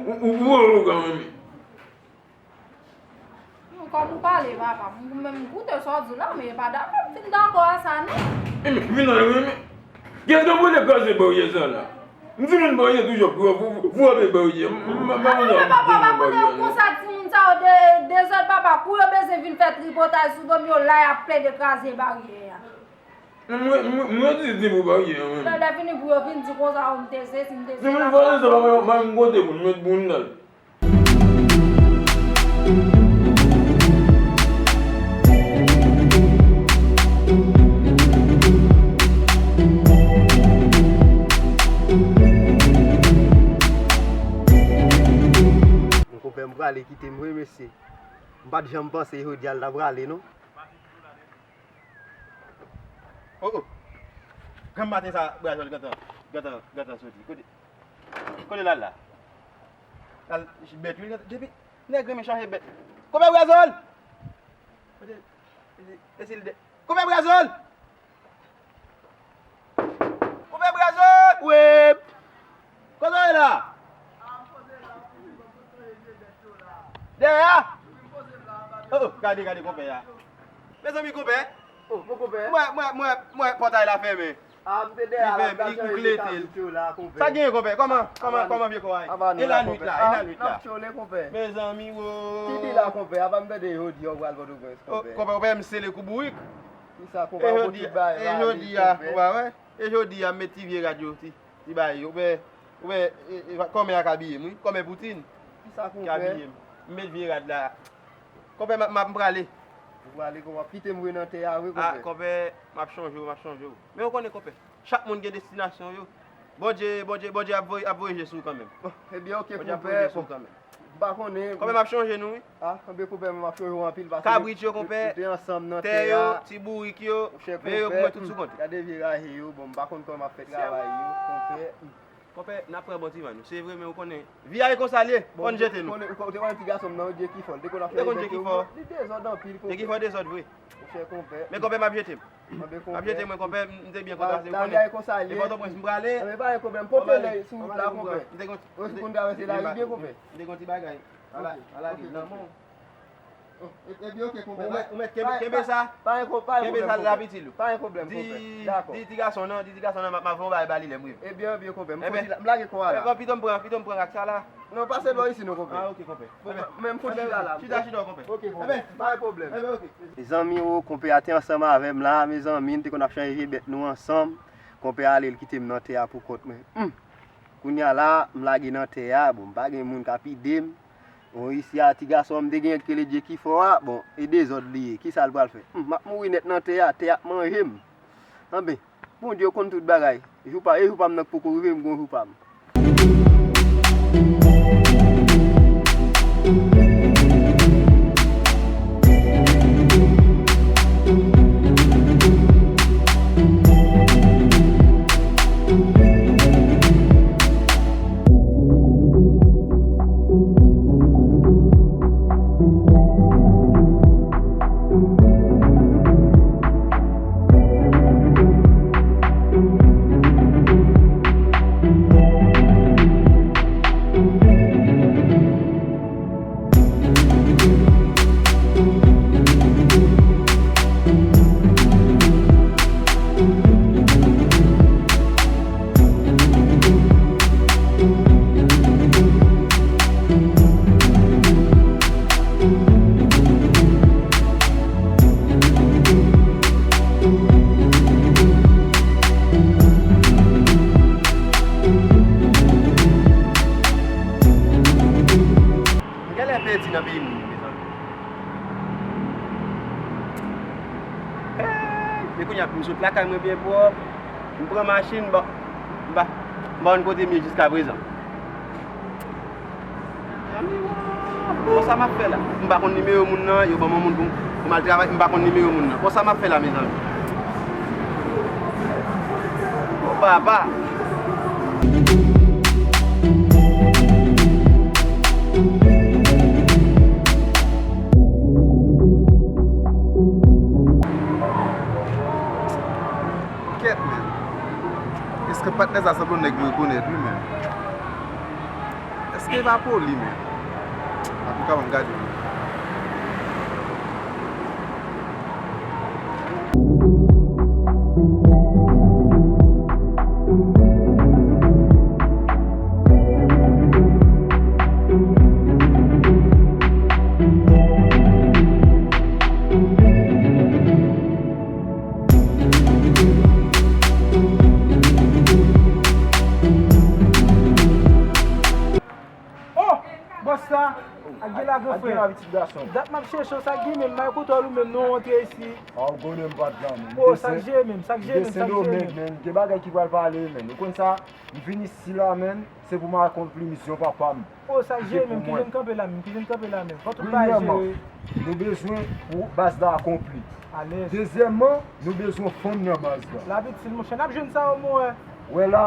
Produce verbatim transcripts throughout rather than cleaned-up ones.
Ou, ou, ou, ou, ou, ou, Non, kòm ou pale, papa, m, m, m koute sa w di la, men e pa dakò m fin dakò a sa, non. Enben, vin nan, enben. Kiyès ki pou te kraze baryè sa la? M di moun baryè toujou pou, pou, pou frape baryè. M, m, m, m, m, Men papa, pa konnen yo konsa timoun sa yo de, dezòd, papa, kou yo bezwen vin fè tripotay sou do m, yo la y ap plede kraze baryè a. Mwen, mwen, mwen di, di pou baryè an, mwen. Lè, lè fini pou yo vin di konsa, o, m te sesi, m te sela. Si moun vòlè sa, pa, pa, pa, m konte pou m met pou m nan. Konpè, m prale kite m wi, mesye. M pa t janm panse jodi a l ta prale, non. Oh, oh. Granm maten sa, Brazòl gentan, gentan, gentan soti. Kote, kote l al la? L al bèt, wi, depi nèg renmen chanje bèt. Konpè Brazòl! Kote, e, e, e, Konpè Brazòl! Konpè Brazòl! Wi! Kote w ye la? Dèyè a? Oh, oh, gade, gade konpè a. Mezanmi, konpè. Oh, bon konpè. Mwen, mwen, mwen, mwen, pòtay la fèmen. Ah, m te dèyè a la, m t ap chanje de kabrit yo la, konpè. Sa genyen, konpè? Kòman, kòman, kòman vye kò a ye? E lannuit la, e lannuit la. N ap tchole, konpè. Mezanmi, wo. Ki di la, konpè? Apa m tande jodi a w pral Pòtoprens, konpè. Konpè, konpè, m sele kou bourik. Kisa, konpè? E jodi a, e jodi a, ou pa wè? E jodi a, m met ti vye rad yo, ti, ti bagay yo. Ou wè, ou wè, e, e, kòmè a k abiye m, wi. Kòmè Poutin. Kisa, konpè? K abiye m. M met vye rad la. Konpè, m ap, m ap, m prale. Ou prale, konpè? W ap kite m vre nan tè a, wi, konpè. Ah, konpè, m ap chonje w, m ap chonje w. Men ou konnen, konpè, chak moun gen destinasyon yo. Bondye, Bondye, Bondye ap voye, ap voye je sou ou kanmenm. Bon, ebyen, oke, konpè. Bondye ap voye je sou ou kanmenm. M pa konnen. Konpè, m ap chonje nou, wi. Ah, ebyen, konpè, m ap chonje w anpil, paske kabrit yo, konpè, nou te ansanm nan tè a. Tè yo, ti bourik yo, veye yo pou mwen tout sou konte. Gade vye raje yo, bon, m pa konn kòman m ap fè travay yo, konpè. Konpè, n ap pran bon ti van nou. Se vre, men ou konnen, vi a e konsa l ye, fò n jete nou. Ou te konnen ti gason m nan, Dye ki fò, li te konn ap fè bèt yo, li dezòd anpil, konpè. Dye ki fò, dezòd vre. Monchè, konpè. Men konpè, m ap jete m. M ap jete mwen, konpè, m te byen kontan, paske ou konnen, e Pòtoprens m prale. Anben, pa gen pwoblèm. Pote lè sou wout la, konpè. Ou konn travèse lari byen, konpè. M te gon ti bagay. Ala, ala, nan men w. Oh, e, ebyen, oke, konpè. Ou mèt, ou mèt kenbe, kenbe sa. Pa gen pwoblèm, konpè. Kenbe sa, l ap itil ou. Pa gen pwoblèm, konpè. Dakò. Di, di ti gason nan, di ti gason nan, m ap, m ap fè yon bagay ba li lè m rive. Ebyen, ebyen, konpè. M foti la, m lage kò a la. Pito m pran, pito m pran rak sa la. Non, pase bò isi non, konpè. Ah, oke, konpè. Konpè, men m foti chita la. Chita, chita, konpè. Oke, konpè. Pa gen pwoblèm. Ebyen, oke. Mezanmi, o, konpè a te ansanm avè m la, mezanmi, n te konn ap chanje bèt nou ansanm. Konpè a ale, l kite m nan tè a pou kont mwen. Hum. Kounye a la, m lage nan tè a, bon, m pa gen moun k ap ede m. Bon, isi a, ti gason an m te genyen k rele Dye ki fò a, bon, e dezòd li ye. Kisa l pral fè? Hum, m ap mouri nèt nan tè a, tè a ap manje m. Anben, Bondye konn tout bagay. Jou pa, e jou pa m nan k poko rive, m gon jou pa m. Genlè pèdi nan peyi moun yo, mezanmi. Hey! Men kounye a pou m sot lakay mwen byen pwòp, m pran machin, m pa, m pa, m pa konn kote m ye jiskaprezan. Bon, sa m ap fè la? M pa konn nimewo moun nan, yo ban m yon moun pou, pou m al travay, m pa konn nimewo moun nan. Bon, sa m ap fè la, mezanmi? O papa! Kèt, men. Èske patnè sa sanble yon nèg m rekonèt, wi, men. Èske pa poli, men? Antouka, ban m gade. Oh! Bòs la, ak gen la, gran frè. Ak gen la, pitit gason. Dat m ap chèche w, sa k gen menm, m al kote w ou menm, nou rantre isi. A, w konnen m pa t la menm. Oh, sa k jere menm, sa k jere menm, sa k jere menm. Gen bagay ki pral pale, menm. Ou konn sa, m vin isi la, menm, se pou m akonpli misyon papa m. Oh, sa k jere menm, ki jwenn kanpe la menm, ki jwenn kanpe la menm. Fò tout bagay jere. Premyèman, nou bezwen pou baz la akonpli. Alèz. Dezyèmman, nou bezwen fanm nan baz la. Lavi difisil, monchè, n ap jwenn sa yo, mon frè. Wè la,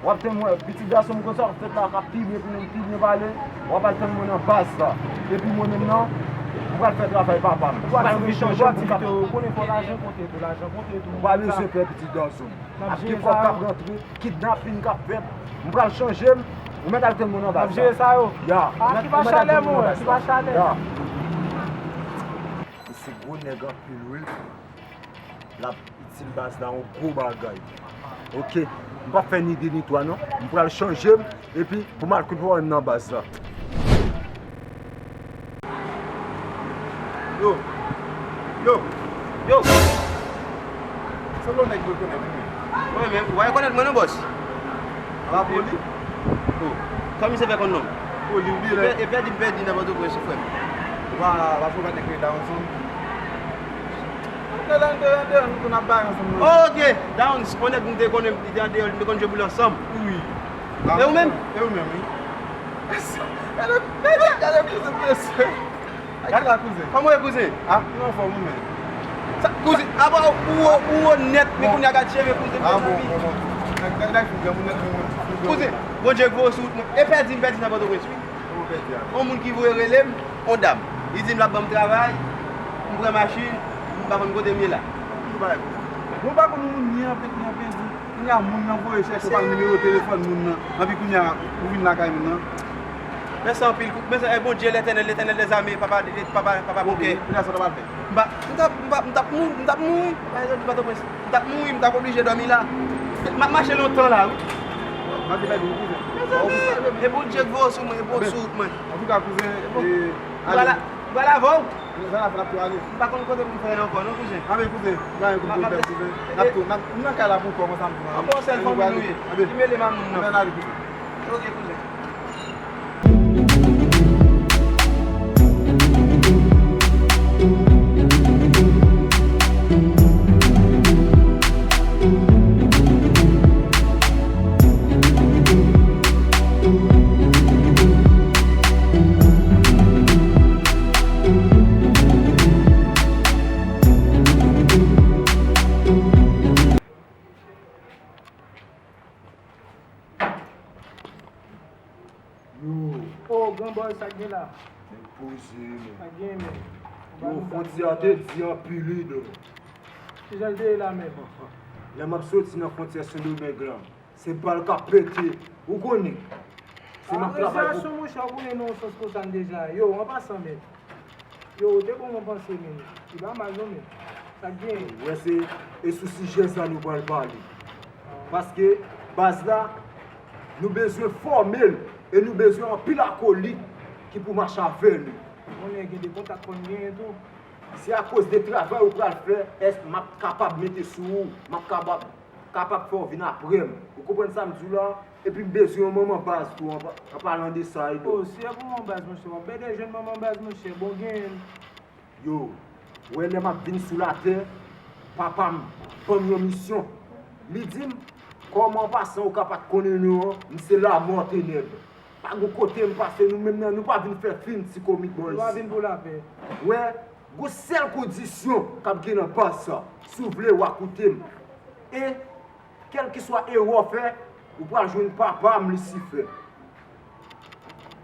w ap tann mwen, pitit gason m konsa w ap fèt la, k ap pi byen pou nou, pi byen pale, w ap al tann mwen nan baz la. Epi mwen menm nan, m pral fè travay papa m. M pral vin chanje pou m kapab. Ou konnen fò lajan konte tou, lajan konte tou. Ou pa bezwen pè, pitit gason m. Ap gen kòb k ap rantre, kidnapin k ap fèt. M pral chanje m, ou mèt al tann mwen nan baz la. N ap jere sa yo. Ya. A, ki pa chalè, mon frè, ki pa chalè. Ya. Misye gwo nèg anpil, wi. L ap itil baz la yon gwo bagay. Oke. M p ap fè ni de ni twa non. M pral chanje m epi pou m al koupe pwòblèm nan baz la. Yo. Yo. Yo. Sanble yon nèg m rekonèt, wi, men. Mwen menm, ou pa rekonèt mwen non, bòs. A pa poli? Oh. Kòman misye fè konn non m? Poli, wi, lè. E pèdi m pèdi nan Pòtoprens, wi, frè m. Ou pa, pa fè yon nèg rele Daronson? Ann te, ann te, ann te, nou konn ap bay ansanm nan. Oh, oke. Downs, yon nèg m te konnen, li te andeyò, li te konn jwe pou li ansanm. Wi. E ou menm? E ou menm, wi. Gade, gade, gade, gade, gade, gade, gade, gade, kouzen. Kòman w ye, kouzen? Ah, nou anfòm, wi, men. Sa, kouzen, apa ou, ou, ou onèt, men kounye a gad cheve, kouzen. Ah, bon, bon, bon. Nèg, nèg, nèg fin granmoun, nèg fin granmoun. Kouzen, Bondye k voye w sou wout mwen. E pèdi m pèdi nan Pòtoprens, wi. Yon moun ki voye rele m, yon dam. Li di m l ap ban m travay, m pran machin, m pa konn kote m ye la. Bon, pa konn moun ni anpèt, ni anpèt, di, kounye a moun nan voye chèche w pa nimewo telefòn moun nan. Anpi kounye a, ou vin lakay moun nan. Mèsi anpil, mèsi, e Bondye, Letènèl, Letènèl dèzame, papa, papa, papa bon kè. Kounye a sa w ta pral fè? M pa, m t ap, m pa, m t ap mou-, m t ap mouri, pa egzanp, Pòtoprens. M t ap mouri, m t ap oblije dòmi la. M ap mache lontan la, wi. M ap di bèl wi, kouzen. Mezanmi, e Bondye k voye w sou mwen, e Bondye sou wout mwen. Antouka, kouzen, e, m pral avè w. Zan la fè, n ap tou ale. M pa konn kote pou m fè l ankò, non, kouzen. Anben, kouzen, m pa gen kote pou m fè, kouzen. N ap tou, n ap, m nan kay la pou kò, konsa m di w. Anben, yon sèl fanmi nou ye. Ki mele manmi m nan. Anben, n ale, kouzen. Ok, kouzen. Yo. Oh, gran bòy, sa k gen la? Nèg poze, men. Sa k gen, men? Yo, fwontyè a te di anpil, wi, dò. Kijan l te ye la menm? Lè m ap soti nan fwontyè Sendomeng lan, se bal k ap pete. Ou konnen. Se m ap travay pou. Apresiyasyon, monchè, ou konnen nan yon sans konsa m deja. Yo, an pasan, men. Yo, ou te bon mwen panse, men. Li pa mal, non, men. Sa k gen? Ou wè, se, e sou sijè sa nou pral pale. Paske, baz la, nou bezwen fòme l, e nou bezwen anpil akolit ki pou mache avè nou. Konnen gen de kontak fò n genyen tou. Se akoz de travay ou pral fè, èske m ap kapab mete sou ou, m ap kapab, kapab fè w vin apre m. Ou konprann sa m di w la? Epi m bezwen yon manman baz tou, an pa, an palan de sa, wi. Oh, si e pou manman baz, monchè, w ap bèdè jwenn manman baz, monchè, bon genyen. Yo, ou wè lè m ap vin sou latè, papa m ban m yon misyon. Li di m, kòm an pasan ou ka pa t konnen non an, m se lamò tenèb. Pa gon kote m pase, nou menm nan, nou pa vin fè fim ti komik bò isi. Nou pa vin pou lapè. Wè, gon sèl kondisyon k ap gen nan baz sa. Si w vle, w a koute m. E, kèlkeswa erè w fè, ou pral jwenn papa m Lisifè.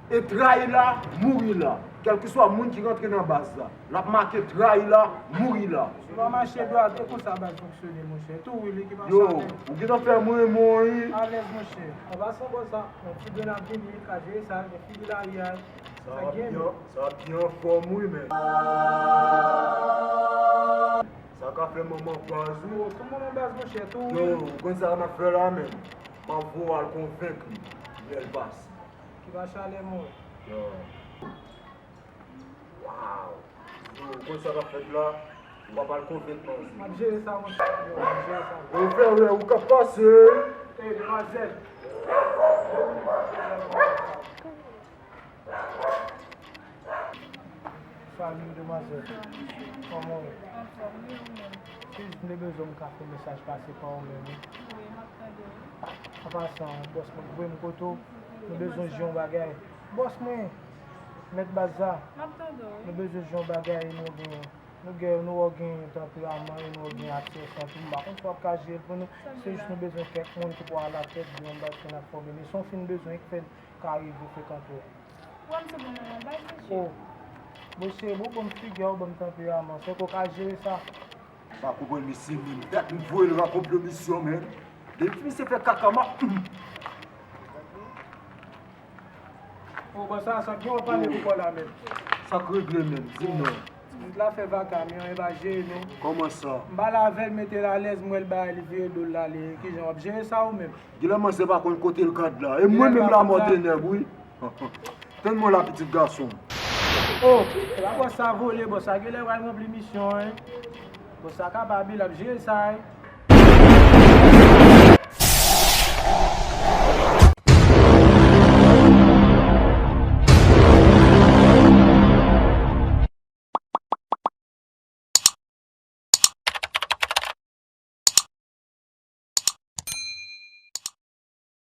E trayi la, mouri la. Kèlkeswa moun ki rantre nan baz la, l ap make trayi la, mouri la. Si w pa mache dwat, e konsa baz fonksyone, monchè. Tou wi, li ki pa Yo, chale. Ou gentan fè m renmen w, wi. Alèz, monchè. An pasan, bòs sa, yon ti grenn ap vini, li ka jere sa, gen figi lari a. Sa ap byen, sa ap byen anfòm, wi, men. Sa ka fè manman baz, wi. Yo, sou manman baz, monchè, tou wi. Yo, ou konn sa m ap fè la, men. M ap voye al konvenk li, lè l pase. Ki pa chale, mwen. Yo. Waw! Yo, ou konn sa k ap fèt la? Ou pa pral konvenk manzè. M ap jere sa, monchè. Yo, m ap jere sa. Ou fè wè, ou ka pase. Ey, demwazèl. Salut, demwazèl. Kòman w ye? Anfòm, wi, ou menm? Se jis m te bezwen m ka fè mesaj pase pa ou menm, wi. Wi, m ap tande w. An pasan, bòs mwen voye m kote w. Nou bezwen jwe yon bagay. Bòs mwen, mèt baz la, m ap tande w, wi. Nou bezwen jwe yon bagay e nou gen, nou gen, nou wè w gen tanperaman e nou wè w gen aksè san tou. M pa konn si w ap ka jere l pou nou. Se jis nou bezwen kèk moun ki pou alatèt de yon baz ke n ap fòme. Men si w fin bezwen, k fè n ka rive frekante w. Ou wè m se bon manman baz, mesye. Oh, mesye, bon, bon figi a, w bon tanperaman. Fèk ou ka jere sa. Pa konprann misye menm. Dat m voye l rakonplo misyon, men. Depi misye fè kaka, m ap. O, bòs sa, sa gen w pale pou kò la menm. Sa k regle menm? Di m non. Moun la fè vaka, men e pa jere non. Kòman sa? M pale avè l, mete l alèz, m wè l bagay, li vire do l ale. Kijan w ap jere sa ou menm? Genlè manzè pa konn kote l gad la. E mwen menm la mò tenèb, wi. Tann mwen la, pitit gason. Oh, la bòs sa vole, bòs sa genlè pral ranpli misyon, en. Bòs sa kapab, wi, l ap jere sa, en.